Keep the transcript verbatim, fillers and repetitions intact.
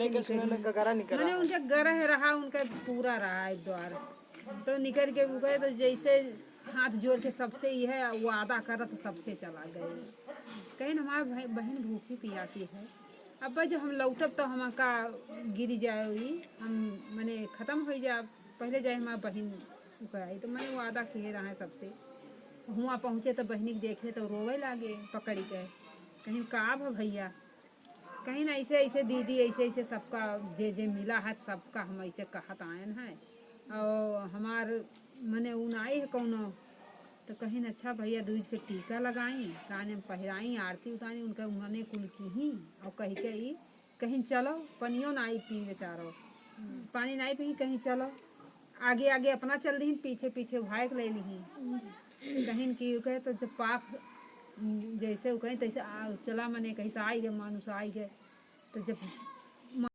लेके सुने में गगरा निकला। मने उनके गरह रहा, उनका पूरा रहा एक द्वार। तो निकल के उ गए, तो जैसे हाथ जोड़ के सबसे यह वादा करत, सबसे चला गए। कहिन हमार भाई, बहिन भूखी पियासी है, अब जो हम लौटब तो हमका गिर जाए, हम मने खत्म हो जाए, पहले जाए हमार बहिन ओकरा आई। तो मने वादा किए रहे सबसे। हुआं पहुँचे तो बहिनी के देखे तो रोवे लागे पकड़ी के, कहिन का भा भैया, कहिन ऐसे ऐसे दीदी, ऐसे ऐसे सबका जे जे मिला है, सबका हम ऐसे कहत आयन है, और हमार मने उ नाई है कौनो। तो कहिन अच्छा भैया, दूज के टीका लगाई, काने में पहिराई, आरती उतारी, उनका मने कुल की ही, और कह के ई कहिन चलो, पनियो नाई पी बेचारो, पानी नाई पी, कहिन चलो। आगे आगे अपना चल दीन, पीछे पीछे भाई के ले लीन। कहिन कि उ कहे तो जब पाप जैसे उ कहे तैसे आ, चला, मने कहीं से आई गए, मानुष आई गए। तो जब